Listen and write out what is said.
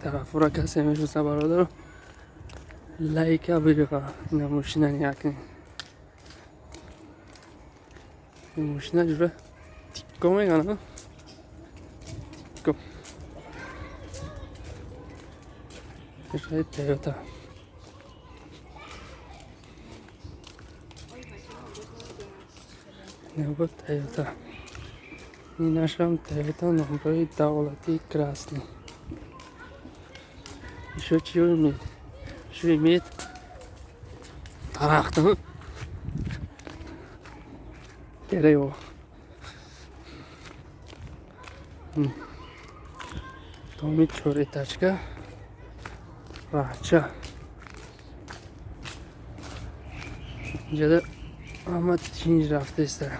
Тарафура касе мешуса, бародаро, лайка биға. Ина мошина якни. Мошина ҷура тикко мегана. Тикко. Тойота. Набуд Тойота. Инашам Тойота, номрои давлатии красный. Ещё чего имеет? Еще имеет дарахт. Дерево. Доми чорэтажка. Раҳча. Инҷода ҳама тинҷ рафтаиста.